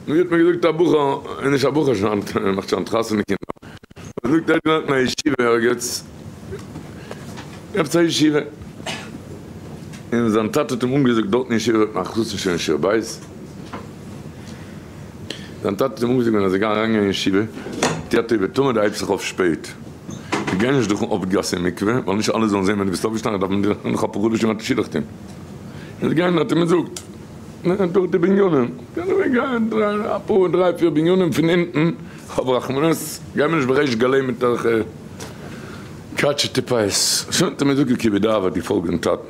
ווי האט מיר געזאגט א בחור, איז נישט א בחור שוין היינט, ער מאכט שוין חתונה קינדער, ער זאגט ער האט געלערנט אין א ישיבה ערגעץ, עפעס א ישיבה, און זיין טאטע האט אים אנגעזאגט דארט אין ישיבה וועט מען א חתן שוין אין שיעור בית, זיין טאטע האט אים אנגעזאגט ווען ער איז געגאנגען אריינגיין אין ישיבה, טו א טובה, טאמער דו הייבסט זיך אויף שפעט, גיי נישט דורכן הויפט גאס אין מקווה, ווייל נישט אלע זאלן זען ווען דו ביסט אויפגעשטאנען, דארף מען דיר נאך אפאר חדשים א שידוך טון. איז געגאנגען האט אים געזאגט, דורך די בנינים, קענען מיר גיין אפאר דריי פיר בנינים פון אונטן, האב רחמנות, גיי מיר נישט בריש גלי מיט אזעלכע קאטשעטע פאות. שוין האט ער מיר געזאגט די כיבוד אב האט געפאלגט דעם טאטן.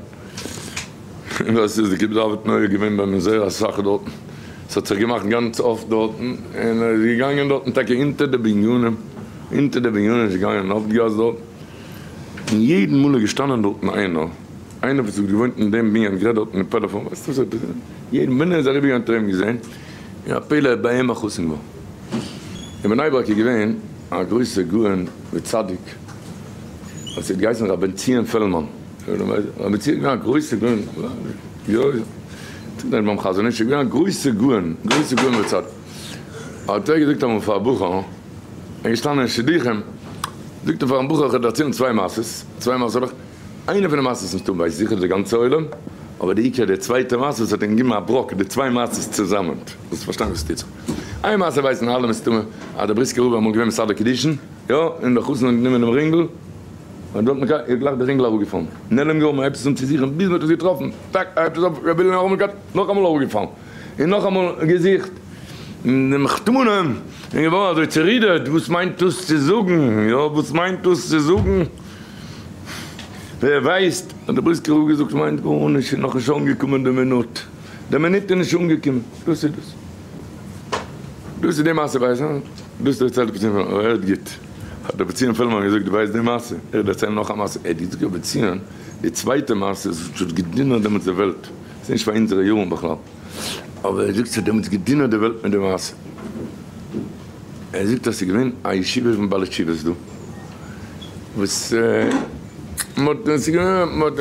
און וואס איז די כיבוד אב האט נוהג געווען ביי מיר זייער אסאך דארטן, ס'האט זיך געמאכט גאנץ אפט דארטן, און ער איז געגאנגען דארטן טאקע אונטער די בנינים, אונטער די בנינים איז געגאנגען אן הויפט גאס דארט, און יעדן מאל איז געשטאנען דארטן איינער, איינער וואס האט געוואוינט אין דעם בנין, גערעדט דארטן אין פעלעפאן, ווייסט וואס ער האט, יעדן ווען ער איז אריבערגעגאנגען האט ער אים געזען, און א פלא ער איז ביי אים א חתן געווארן. אין בני ברק איז געווען א גרויסער גאון וצדיק וואס האט געהייסן ר' בן ציון פעלמאן, ר' בן ציון איז געווען א גרויסער גאון, יא, ביים חזון איש איז געווען א גרויסער גאון, גרויסער גאון וצדיק, האט ער געזאגט אמאל פאר א בחור, ער איז געשטאנען אין שידוכים, זאגט ער פארן בחור איך וועל דערציילן צוויי מעשות, צוויי מעשה'לעך, איינע פון די מעשות מסתמא ווייסט זיכער די גאנצע עולם, אבער די עיקר די צווייטע מעשה וואס האט אים געגעבן א בראק, די צוויי מעשות צוזאמען, זאלסט פארשטיין וואס טוט זיך. איין מעשה ווייסן אלע מסתמא, אז דער בריסקער רב איז אמאל געווען מסדר קידושין, יא, און דער חתן האט גענומען דעם רינגל, און דארט מיט איז גלייך דער רינגל אראפגעפאלן, נעלם געווארן, מען הייבט עס אן צו זוכן ביז מען האט עס געטראפן, טאק, ער הייבט עס אויף, רבי אליהו ארום געקאט, נאכאמאל אראפגעפאלן, און נאכאמאל געזוכט, און די מחתנים זענען געווארן אזוי צערודערט, וואס מיינט דאס צו זאגן, יא, וואס מיינט דאס צו זאגן, ווער ווייסט, האט דער בריסקער רב געזאגט, מיינט גארנישט, ס'איז נאכנישט אנגעקומען די מינוט, די מינוט איז נישט אנגעקומען, דאס איז דאס, דאס איז די מעשה, ווייסט, דאס דערציילט רבי ציון פעלמאן, הערט גוט, האט רבי ציון פעלמאן געזאגט, דו ווייסט די מעשה, איך דערצייל נאך א מעשה, ער האט געזאגט רבי ציון, די צווייטע מעשה איז וואס האט געדינערט דעמאלטס די וועלט, ס'איז נישט פאר אונזערע יארן בכלל, אבער ער זאגט ס'האט דעמאלטס געדינערט די וועלט מיט די מעשה, ער זאגט אז ס'איז געווען א ישיבה פון בעלי תשובות דא, וואס מ'האט, ס'איז געווען, מ'האט,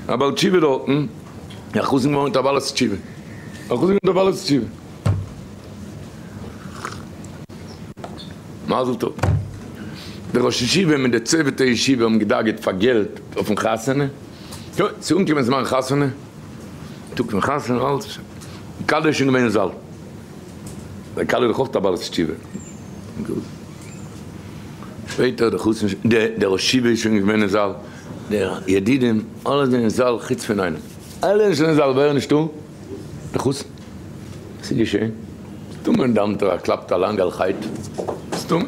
א בעל תשובה דארטן, א חתן געווארן מיט א בעלת תשובה, א חתן געווארן מיט א בעלת תשובה. מזל טוב. די ראש ישיבה מיט די צוות הישיבה האבן געדאגה'ט פאר געלט אויפן חתונה. שוין, ס'איז אנגעקומען זמן חתונה, טאג פון חתונה, אלץ, די כלה איז שוין געווען אין זאל. די כלה איז דאך אויך א בעלת תשובה. שפעטער די חתן, די ראש ישיבה איז שוין געווען אין זאל, די ידידים, אלע זענען אין זאל חוץ פון איינעם. אלע זענען שוין אין זאל, ווער איז נישטא? די חתן. וואס איז געשען? מסתמא אין דאמטער א קלאפט א לאנגע אלחייט. מסתמא.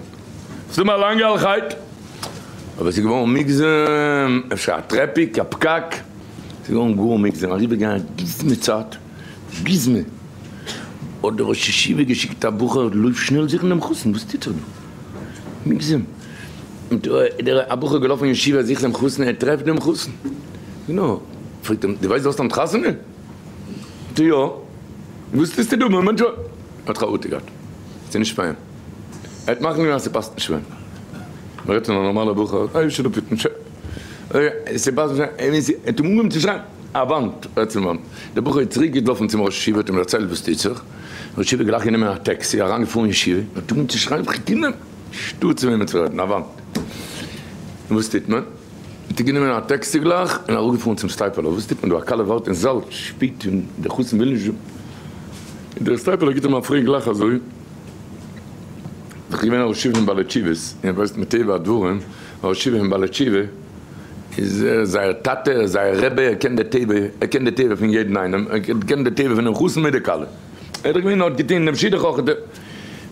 מסתמא א לאנגע אלחייט. אבער ס'איז געווארן מוגזם, אפשר א traffic, א פקק. ס'איז געווארן גאר מוגזם, אריבערגעגאנגען א גוזמא צייט. גוזמא. האט דער ראש ישיבה געשיקט א בחור, לויף שנעל זוכן דעם חתן, וואס טוט זיך דא? מוגזם. דער א בחור געלאפן אין ישיבה זוכן דעם חתן, ער טרעפט דעם חתן. נו, פרעגט אים, דו ווייסט דו האסט היינט חתונה? זאגט ער יא, וואס טוסטו דא? מאמענט שוין האט חרטה געהאט, ס'איז נישט פאר אים, ער האט מחליט געווען אז ס'פאסט נישט פאר אים, מ'רעדט פון א נארמאלער בחור, אוי שוין אפ שוין, ס'פאסט נישט פאר אים, ער האט אים אנגעהויבן צו שרייען, א וואנט, רעדט צום וואנט, דער בחור איז צוריק געלאפן צום ראש ישיבה האט אים דערציילט וואס טוט זיך, ראש ישיבה גלייך גענומען א טעקסי אריין געפארן אין ישיבה, האט אנגעהויבן צו שרייען, נישטא צו וועמען צו רעדן, א וואנט, און וואס טוט מען? האט ער גענומען א טעקסי גלייך און אראפגעפארן צום סטייפלער, וואס טוט מען דא, א כלה ווארט אין זאל שפעט און דער חתן וויל נישט, און דער סטייפלער גיבט אים א פרעג גלייך אזוי, דאך געווען א ראש ישיבה פון בעלי תשובות, און ווייסט מטבע הדברים א ראש ישיבה פון בעלי תשובה איז ער זייער טאטע, ער איז זייער רבי, ער קען די טבע, ער קען די טבע פון יעדן איינעם, ער קען די טבע פונעם חתן מיט די כלה, ער איז דאך געווען האט געטון דעם שידוך אויך,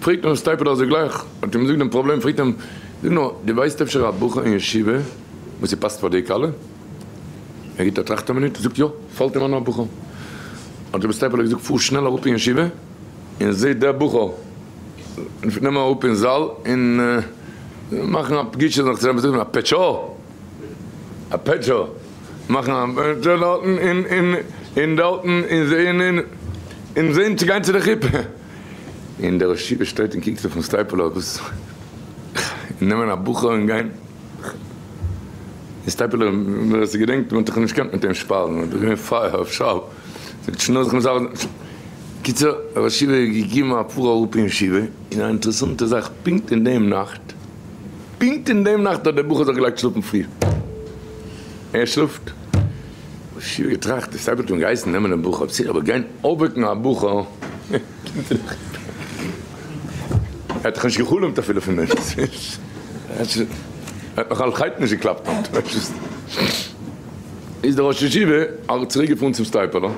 פרעגט אים דער סטייפלער אזוי גלייך, האט אים געזאגט דעם פראבלעם, פרעגט אים. זאג נאר, דו ווייסט אפשר א בחור אין ישיבה וואס ס'פאסט פאר די כלה? ער גיבט א טראכט א מינוט, זאגט יא, פאלט אים איין א בחור. האט רבי סטייפלער געזאגט פאר שנעל אראפ אין ישיבה און זע דער בחור, נעם אים אראפ אין זאל און מאכן א פגישה זיך צו זען, א פעטשא, א פעטשא, מאכן א פעטשא דארטן און און דארטן און זען און זען צו גיין צו די חופה. און דער ראש ישיבה שטייט און קוקט אויפן סטייפלער וואס נעמען א בחור און גיין די סטייפלער ווער עס געדענקט מען האט זיך נישט געקענט מיט אים שפארן מען האט געווען פייער אויף שארף זאגט שנעל זיך מסדר זיין. קיצור, ראש ישיבה איז געקומען א פאר אראפ אין ישיבה, און א אינטערעסאנטע זאך, פונקט אין דעם נאכט, פונקט אין דעם נאכט האט דער בחור זיך געלייגט שלאפן פרי. ער שלאפט. ראש ישיבה געטראכט, די סטייפלער האט אים געהייסן נעמען דעם בחור, בסדר, אבער גיין אויפוועקן א בחור, קומט ער דאך. ער האט דאך נישט גע'חלומ'ט אפילו פון דעם. ער האט נאך הלכהית נישט געקלאפט היינט. איז דער ראש ישיבה צוריק געפארן צום סטייפלער,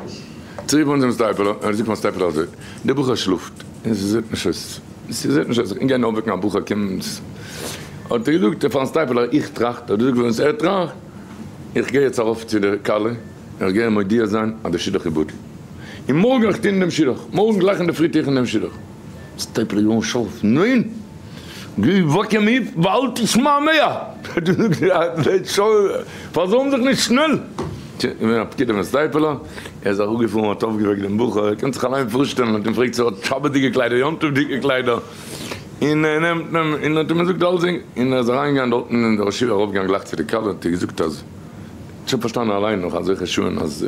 צוריק געפארן צום סטייפלער, און ער זאגט פארן סטייפלער אזוי, דער בחור שלאפט, און ס'זעט נישט אויס, ס'זעט נישט אויס, איך גיי אויפוועקן א בחור קומט, האט ער געזאגט פארן סטייפלער, איך טראכט, האט ער געזאגט וואס ער טראכט, איך גיי יעצט ארויף צו די כלה, און איך גיי איר מודיע זיין אז די שידוך איז בטל, און מארגן וועל איך טון דעם שידוך, מארגן גלייך אינדערפרי טו איך אין דעם שידוך. סטייפלער געווארן שארף, ניין! גיי וועק אים אויף ואל תשמע פארזוים זיך נישט שנעל! געווען א פקיד אויפן סטייפלער, ער איז אראפגעפארן האט אויפגעוועקט דעם בחור, ער קען זיך אליין פארשטעלן, האט אים געפרעגט צו ער האט שבת'דיגע קליידער יום טוב'דיגע קליידער, און ער נעמט אים און האט אים געזאגט אלסדינג, און ער איז אריינגעגאנגען דארטן אין די ראש ישיבה ארויפגעגאנגען גלייך צו די כלה האט איר געזאגט אז שוין פארשטאנען אליין נאך אזעלכע שעה'ן אז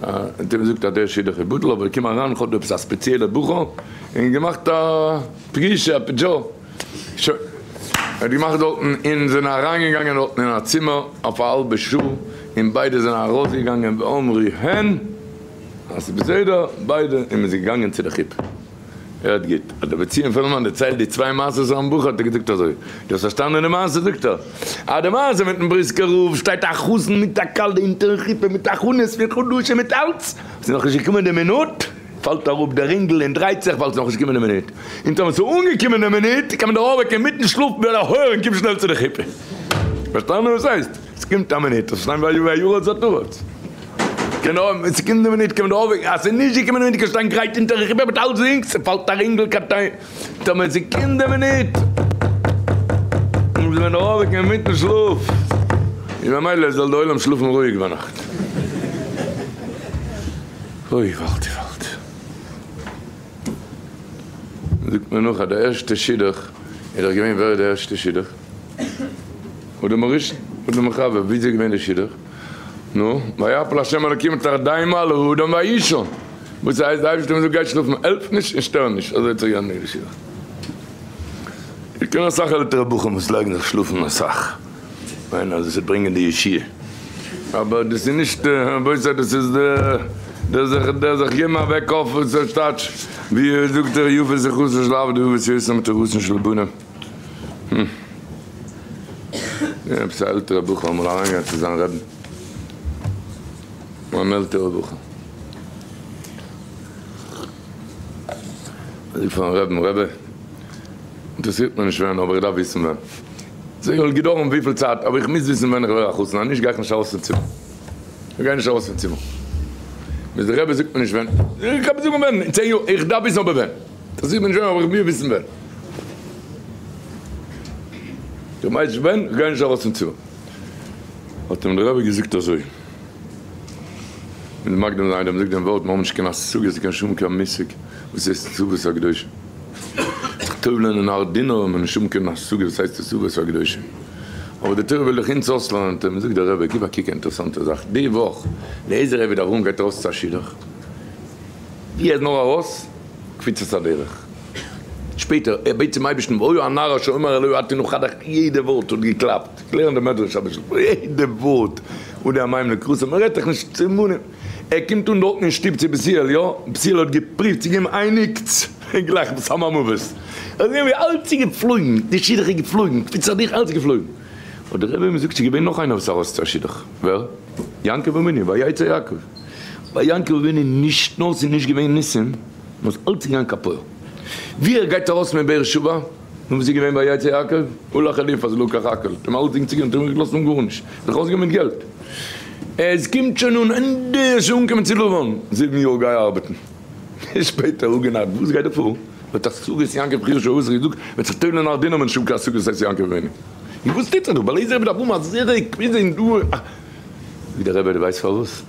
האט אים געזאגט אז דער שידוך איז בטל אבער קום אריין איך האב דא עפעס א ספעציעלע בחור און געמאכט א פגישה א פדזשא שוין ער האט געמאכט דארטן און זענען אריינגעגאנגען דארטן אין א צימער אויף א האלבע שעה און ביידע זענען ארויסגעגאנגען ואמרי הן אז ס'איז בסדר ביידע און מ'איז געגאנגען צו די חופה. הערט גוט, האט דער בן ציון פעלדמאן דערציילט די צוויי מעשות פארן בחור, האט ער געזאגט אזוי, דו האסט פארשטאנען די מעשה? זאגט ער, אז די מעשה מיטן בריסקער רב שטייט א חתן מיט א כלה אונטערן חופה מיט הכנות פון חדשים מיט אלץ, ס'איז נאכנישט געקומען די מינוט, פאלט אראפ דער רינגל און דרייט זיך ווייל ס'איז נאכנישט געקומען די מינוט, און טאמער ס'איז אנגעקומען די מינוט קען מען דיר אויפוועקן אינמיטן שלאף וועל איך הערן קום שנעל צו די חופה. פארשטאנען וואס הייסט? ס'קומט א מינוט, האסט פארשטאנען וירץ ותרץ. קען ס'קומט די מינוט קען מען דא אויפוועקן, אז ס'איז נישט געקומען די מינוט קען שטיין גרייט אונטער איך איבער מיט אלסדינג, ס'פאלט א רינגל קטן, טאמער ס'קומט די מינוט מוז מען אויפוועקן אינמיטן שלאף, און ממילא זאל די עולם שלאפן רואיג ביינאכט. אוי געוואלד געוואלד. זאגט מיר נאך אז די ערשטע שידוך איז דאך געווען ווער איז די ערשטע שידוך? אדם הראשון, אדם וחווה, וויאזוי איז געווען די שידוך? נו, ויפל השם אלקים תרדמה על האדם ויישן, וואס הייסט די אייבערשטער האט געזאגט גיי שלאפן העלף נישט און שטער נישט, אזוי האט זיך געענדיגט די שידוך. איך קען אסאך עלטערע בחורים וואס לייגן זיך שלאפן אסאך, מיינען אז עס וועט ברענגען די ישועה, אבער דאס איז נישט, רבותי דאס איז דער זיך דער זיך געבן א וועק אויף, וואס טייטש ווי זאגט דער יפה שיחתן של עבדי אבות יותר מתורתן של בנים. עפעס א עלטערע בחור אמאל אריינגעגאנגען צו זיין רעבין, אן עלטערע בחור, זאגט פארן רעבין, רבי, אינטערעסירט מיר נישט ווען, אבער איך דארף וויסן ווען, ס'זאל געדויערן וויפיל צייט, אבער איך מוז וויסן ווען איך ווער א חתן, אז נישט גיי איך נישט ארויס פון צימער, איך גיי נישט ארויס פון צימער, ביז דער רבי זאגט מיר נישט ווען, איך קען זאגן ווען, אין צען יאר, איך דארף וויסן אבער ווען. אינטערעסירט מיר נישט ווען אבער איך וויל וויסן ווען. דו מיינסט ווען? איך גיי נישט ארויס פון צימער. האט אים דער רבי געזאגט אזוי, מיט מקדים זיין דעם זאגט דעם ווארט, מיר האבן נישט קיין השגות און קיין שום קיין מושג וואס הייסט תשובות הקדושים. זיך טובל'ען אין הר דינר האט מען נישט שום קיין השגה וואס הייסט תשובות הקדושים. אבער די תורה וויל דאך אונז אויסלערנען, האט אים געזאגט דער רבי, גיב א קוק א אינטערעסאנטע זאך, די וואך אליעזר עבד אברהם גייט ארויס צו א שידוך, ווי ער איז נאר ארויס, קפיצת הדרך. שפעטער, ער בעט צום אייבערשטן, והיה הנער אשר אומר אלוה אתי נא חדך, יעדע ווארט האט געקלאפט, איך לערן די מדרש אביסל, יעדע ווארט, אדי המים לקראתם, מען רעדט דאך נישט צו מונים, ער קומט אן דארטן אין שטוב צו בתואל, יא, בתואל האט געפריווט צו געבן איין עוקץ, גלייך בסם המוות, ער האט געזען ווי אלץ איז געפלויגן, די שידוך איז געפלויגן, קפיצת הדרך אלץ איז געפלויגן, האט דער רבי אים געזאגט, ס'איז געווען נאך איינער וואס איז ארויס צו א שידוך, ווער? יעקב אבינו, ויצא יעקב. ביי יעקב אבינו נישט נאר ס'איז נישט געווען ניסים, נאר ס'איז אלץ געגאנגען קאפויער. ווי ער גייט ארויס מבאר שבע, נו וואס איז געווען ביי ויצא יעקב? הלך אליפז לקח הכל, האט אים אלצדינג צוגענומען, האט אים נישט געלאזט אן גארנישט, זיך ארויסגעגאנגען מיט געלט. עס קומט שוין אן ענדע, ער איז שוין אנגעקומען צו לבן, זיבן יאר גיי ארבעטן. שפעטער אפגענארט, וואס גייט דא פאר? וועט השגות יעקב חירש אויס געזאגט, וועט זיך טובל'ען נאך דינער מען שום השגות הייסט יעקב אבינו. און וואס טוט זיך דא? ביי אליעזר עבד אברהם א זרק, ווי זענען דא? זאגט דער רבי דו ווייסט פארוואס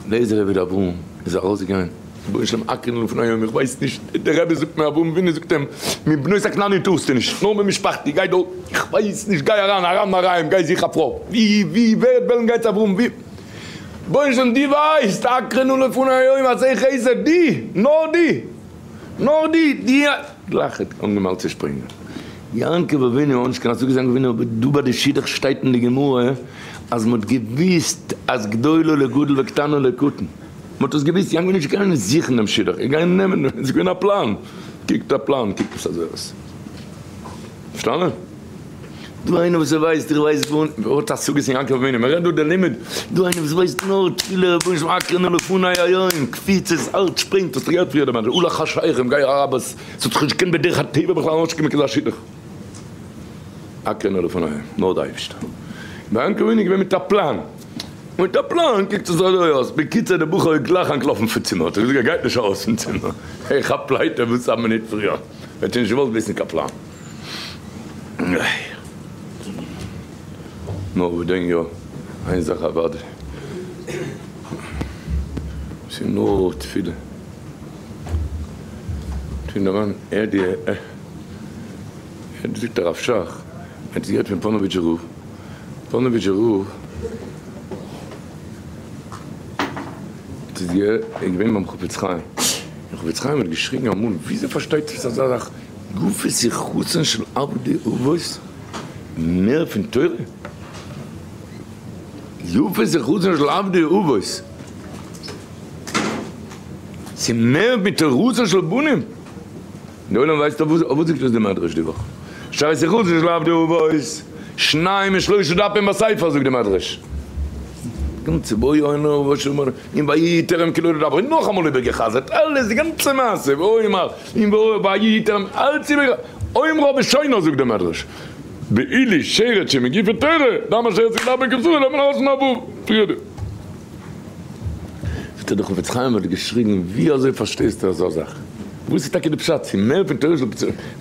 אליעזר עבד אברהם איז ארויסגעגאנגען? רבונו של עולם הקרין לפני יום איך ווייס נישט, דער רבי זאגט מיר אברהם אבינו זאגט אים מבנות הכנעני טארסטו נישט נאר ממשפחתי גיי דארט איך ווייס נישט גיי אריין ארם נהריים גיי זוך א פרוי ווי ווי ווער וועט וועלן גיין צו אברהם ווי. רבונו של עולם דו ווייסט, הקרנה לפני היום עשה חסד, דו, נאר דו, נאר דו, דו, גלייך האט אנגעמאלט צו שפרינגען יעקב אבינו האט נישט קיין השגות יעקב אבינו אבער דא ביי די שידוך שטייט אין די גמרא אז מען האט געוויסט אז גדולה לגדול וקטנה לקטן מען האט עס געוויסט יעקב אבינו איז נישט געגאנגען זוכן דעם שידוך ער איז געגאנגען נעמען עס איז געווען א פלאן קוקט א פלאן קוקט עס אזוי אויס פארשטאנען? דא איינער וואס ער ווייסט איך ווייס גארנישט ווער האט השגות אין יעקב אבינו מען רעדט דא די לימוד דא איינער וואס ווייסט נאר תפילה רבונו של עולם הקרנה לפני היום קפיצות הארץ שפרינגט האסט געהערט פריער די מענטש הלך חשכים גיי אראבער ס'האט זיך נישט געקענט בדרך הטבע בכלל ארויסקומען כזה שידוך הקרנה לפני היום נאר די אייבערשטער ביי יעקב אבינו איז געווען מיט א פלאן מיט א פלאן קוקט עס אזוי אויס בקיצור די בחור איז גלייך אנטלאפן פון צימער האט ער געזאגט ער גייט נישט ארויס פון צימער ער כאפט פלייטע וואס א מינוט פריער ער האט שוין נישט געוואלט וויסן קיין פלאן. נאר וואדען יא, איין זאך אוודאי, ס'איז נאר תפילה, תפילה אריין, ער די ער זאגט הרב שך, ער האט עס געהערט פון פאנאוויטשער רב, פאנאוויטשער רב האט עס געהערט, ער איז געווען ביים חפץ חיים, און חפץ חיים האט געשריגן אמאל, וויאזוי פארשטייט עטס אזא זאך, יפה שיחתן של עבדי אבות מער פון תורה? יפה שיחתן של עבדי אבות ס'איז מער מתורתן של בנים? די עולם ווייסט אויף וואס זאגט דאס די מדרש די וואך? שהרי שיחתן של עבדי אבות שניים ושלושה דפים בספר זאגט די מדרש. גאנצע ויאמר ושמר און ויהי טרם כלו לדבר און נאכאמאל איבערגעחזרט אלעס די גאנצע מעשה ואומר און ויהי טרם אלץ איבער אומרה בשונו זאגט דער מדרש ואילו שרץ שמגיפה תורה דם אשר יצא לדבר כבשרו למה לא עשו נבוב פריער זאגט ער דער חפץ חיים האט געשריגן ווי אזוי פארשטייסטו אזא זאך וואס איז טאקע די פשט צו מער פון תורה של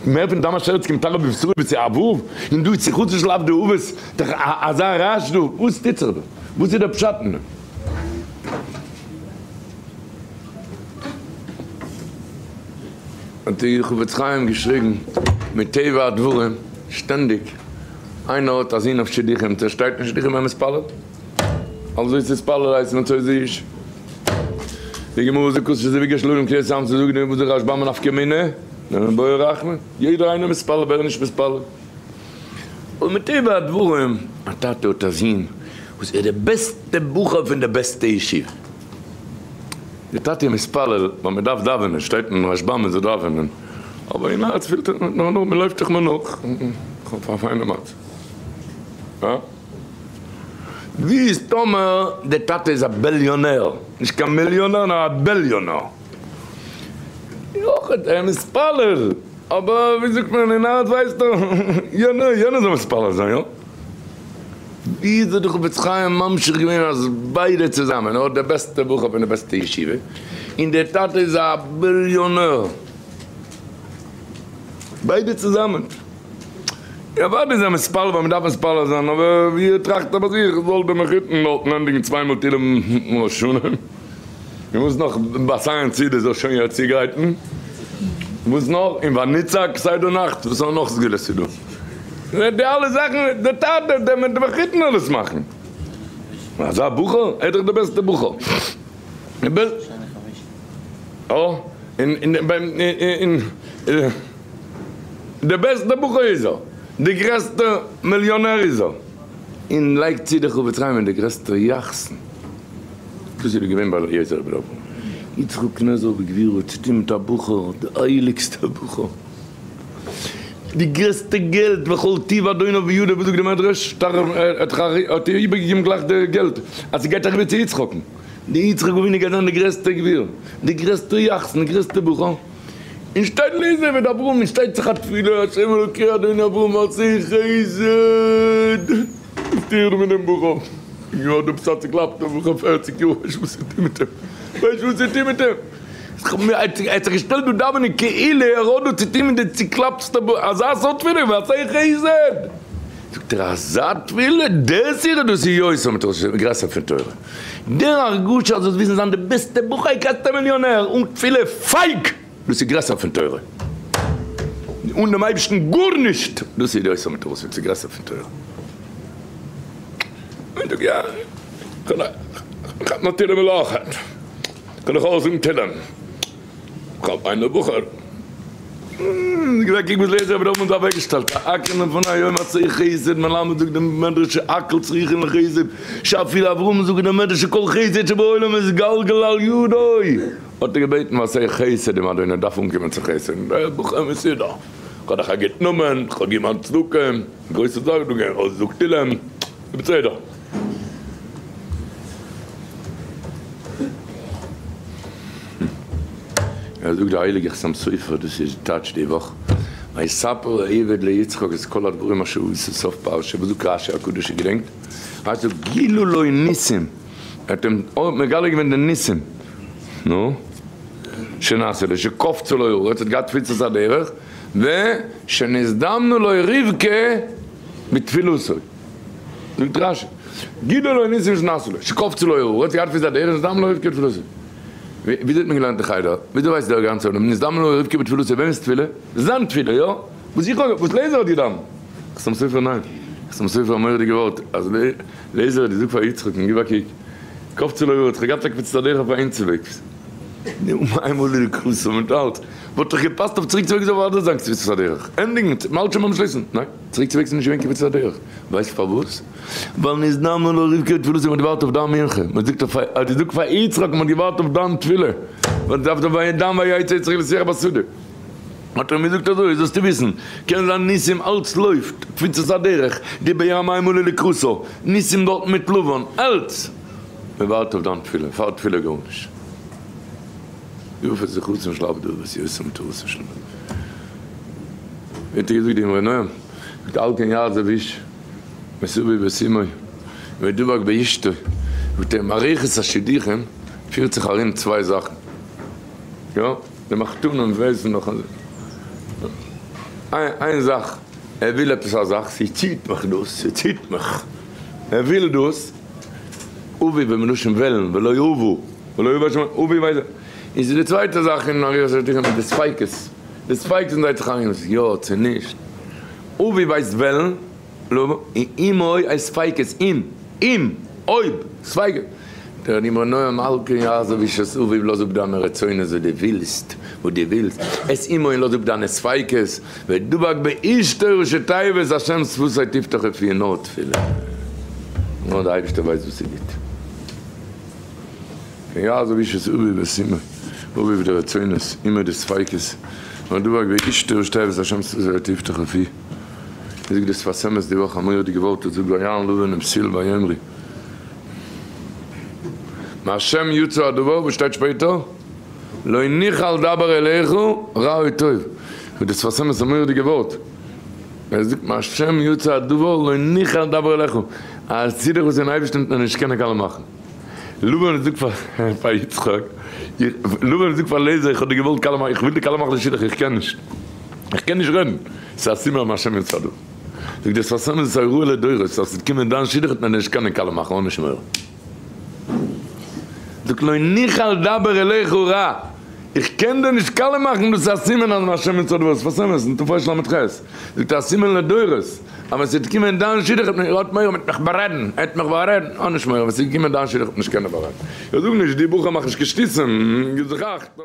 מער פון דם אשר יצא כמטרה בבשרו וצו אבוב און דא איז צו חוץ של עבדי אבות דאך אזא רעש דא וואס טוט זיך דא וואס איז דער פשט אין דעם? האט די חפץ חיים געשריגן מטבע הדברים שטענדיג איינער האט א זון אויף שידוכים צו ער שטייט אין שידוכים ער מתפלל אלזא איז תתפלל הייסט מען צו זיש די גמרא זאגט כוס שזה ביקש שלום קריאת ים סוף זאגט די וואס די רשב"ם נפקא מינה נעמען בוי רחמים יעדער איינער מתפלל ווער נישט מתפלל און מטבע הדברים א טאטע האט א זון וואס איז די בעסטע בחור פון די בעסטע ישיבה. די טאטע איז מתפלל ווייל מען דארף דאווענען, שטייט אין רשב"ם מען זאל דאווענען, אבער אין הארץ פילט ער נאר נאר מען לויפט דאך מיר נאך, איך האב א פיינע מצב. הא? ווי איז טאמער די טאטע איז א ביליאנער, נישט קיין מיליאנער נאר א ביליאנער, אויך ער איז מתפלל, אבער ווי זאגט מען אין הארץ ווייסט ער, יענער יענער זאל מתפלל זיין, יא? ווי איז דער חפץ חיים ממשיך געווען אז ביידע צוזאמען, ער האט די בעסטע בחור פון די בעסטע ישיבה, און דער טאטע איז א ביליאנער, ביידע צוזאמען, אוודאי איז ער מתפלל ווייל מען דארף מתפלל זיין, אבער ווי ער טראכט ער ביי זיך, זאל דער מחותן דארטן ענדיגן צוויי מאל תהילים ראש השנה, און וואס נאך באסיין צידה זאל שוין יעצט צוגרייטן, וואס נאך, און ונצעק סדר נאכט, וואס נאך סגולות איז דא, די אלע זאכן, די טאטע, די מחותן זאל עס מאכן, אזא בחור, ער איז דאך די בעסטע בחור, די בעסטע בחור איז ער, די גרעסטע מיליאנער איז ער. און לייגט צו די חפץ חיים און די גרעסטע יחסן. דאס איז געווען ביי אליעזר בן אברהם יצחק נזר בגבירו צו טון מיט א בחור, די הייליגסטע בחור, די גרעסטע געלט וכל טיב אדוניו בידו, וואס זאגט די מדרש, האט ער איבערגעגעבן גלייך די געלט אז ס'גייט אריבער צו יצחק'ן, די יצחק אבינו גייט זיין די גרעסטע גביר, די גרעסטע יחסן, די גרעסטע בחור. און שטייט אליעזר עבד אברהם און שטייט זיך א תפילה השם אלוקי אדוני אברהם עשה חסד ופטיר מיט דעם בחור יא דו ביסט א צוקלאפטער בחור פערציג יאר ווייסט וואס צו טון מיט אים ווייסט וואס צו טון מיט אים ער האט זיך געשטעלט דא דאווענען כאילו ער האט דא צו טון מיט די צוקלאפטסטע בחור אזא סארט תפילה ועשה חסד זאגט ער אזא תפילה דעס איז דאס איז יותר מתורה גרעסער פון תורה. דער הרגשה אז זאלסט וויסן זיין די בעסטע בחור גרעסטע מיליאנער אן תפילה פייג! דאס איז גרעסער פון תורה אן דעם אייבערשטן גארנישט! דאס איז יותר מתורה ס'איז גרעסער פון תורה. איך האב נאר תהילים אויכעט, קען איך אויך זאגן תהילים, איך האב איינער בחור, געווען קוק וואס לעזער האט אונז אוועקגעשטעלט, אקערן פון א יום עשה חסד, מלמד זאגט דעם מדרש שהכל צריכין לחסד, שאפילו אברהם זאגט דעם מדרש שכל חסד שבעולם איז גלגל על ידו, האט ער געבעטן ועשה חסד עם אדוני, ער דארף אנקומען צו חסד, דער בחור מסודר, איך האב דאך א גוט נאמען, איך האב געמאכט צדקה, גרויסע זאך דא גיין אויס זאגט תהילים, בסדר. ער זאגט די הייליגע חתם סופר, דאס איז די טייטש די וואך, ויספר העבד ליצחק את כל הדברים אשר עשה סוף פרשה, וואס זאגט רשי הקדוש איר געדענקט? רשי זאגט גילו לו ניסים, ער האט אים מגלה געווען די ניסים, נו, שנעשה לו, שקפצה לו הארץ, האט געהאט קפיצת הדרך, ושנזדמנה לו רבקה בתפילתו. זאגט רשי, גילו לו ניסים שנעשו לו, שקפצה לו הארץ, האט געהאט קפיצת הדרך, נזדמנה לו רבקה בתפילתו. וויאזוי האט מען געלערנט אין חדר? וויאזוי ווייסט דער גאנצער עולם? נזדמנה לו רבקה בתפילתו, וועמענס תפילה? זיין תפילה, יא? וואס איך האב, וואס לעזער האט געדאווענט? חתם סופר ניין. חתם סופר א מורא'דיגע ווארט, אז לעזער האט געזאגט פאר יצחק'ן, גיב א קוק, קפצה לו הארץ, כ'האב געהאט א קפיצת הדרך אויף אהינצוועגס. נו, איינמאל איז די קרוסה מיט אלץ, וואלט דאך געפאסט אויף צוריקצוועגס זאל אוודאי זיין קפיצת הדרך. ענדיגן, מ'האלט שוין ביים שליסן. ניין, צוריקצוועגס איז נישט געווען קפיצת הדרך. ווייסט פארוואס? ווייל נזדמנה לו רבקה בתפילתו, מ'האט געווארט אויף דיין מנחה, מען זאגט אויף האט געזאגט פאר יצחק מ'האט געווארט אויף דיין תפילה, ווייל דארף דאך וידע ויצא יצחק לשוח בשדה, האט ער אים געזאגט אזוי, זאלסטו וויסן, קען זיין ניסים אלץ לויפט, קפיצת הדרך, די באר המים עולה לקראתו, ניסים דארטן מיט לבן, אלץ, מען ווארט אויף דיין תפילה, פאר תפילה גארנישט. יפה זכותו של עבדו וסיעותו מתורתו של ווי האט ער געזאגט די אמרי נועם, זאגט על כן יעזוב איש מסביב וסימוי ודבק באשתו, זאגט ער מערכת השידוכים פירט זיך ארום צוויי זאכן, יא די מחתנים ווייסן נאך איין זאך, ער וויל עפעס א זאך, ס'ציט מיך דאס, ס'ציט מיך, ער וויל דאס, אבי במלשון וועלן, ולא אבו, ולא אבו השם, אבי ווייסט, און ס'איז די צווייטע זאך אין מערכת השידוכים די ספיקות. די ספיקות דרייט זיך ארום יא צו נישט, אבי ווייסט וועלן, לא, און אמו הייסט ספיקות, אם, אם, אויב, ספיקות. דער אמרי נועם מלכה יעזוב איש את אביו לאז אפ דיינע רצונות וואס דו ווילסט, וואס דו ווילסט, את אמו און לאז אפ דיינע ספיקות, ודבק באשתו ראשי תיבות השם שפתי תפתח ופי נאר תפילה, נאר די אייבערשטער ווייסט וואס איז גוט. כן יעזוב איש את אביו ואת אמו, אביו די רצונות, אמו די ספיקות, ודבק באשתו ראשי תיבות השם שפתי תפתח ופי. זאגט די שפת אמת די וואך א מורא'דיגע ווארט, ער זאגט ויען לבן ובתואל ויאמרו מהשם יצא הדבר, וואס שטייט שפעטער? לא נוכל דבר אליך רע או טוב, זאגט די שפת אמת א מורא'דיגע ווארט, ער זאגט מהשם יצא הדבר לא נוכל דבר אליך, א שידוך וואס אין אייבערשטען וועט מען נישט קענען קאלע מאכן. לבן זאגט פאר יצחק, לבן זאגט פאר לעזער איך האב דיר געוואלט קאלע מאכן, איך וויל דיר קאלע מאכן די שידוך, איך קען נישט, איך קען נישט רעדן, ס'איז א סימן מהשם יצא הדבר. זאגט דער שפת אמת, ס'איז א הוראה לדורות, אז ס'וועט קומען דיין שידוך וועט מען נישט קענען קאלע מאכן, האב נישט מורא. זאגט לא נוכל דבר אליך רע, איך קען דיר נישט קאלע מאכן, דאס איז א סימן אז מהשם יצא הדבר, שפת אמת אין תרל"ח, זאגט ער א סימן לדורות, אז ווען ס'וועט קומען דיין שידוך וועט מען, ער האט מורא מ'וועט מיך בארעדן, ער וועט מיך בארעדן, האב נישט מורא, ווען ס'וועט קומען דיין שידוך וועט מען נישט קענען בארעדן, איך זאג נישט, די בחור מאך נישט קיין שטותים, גיב זיך אכט.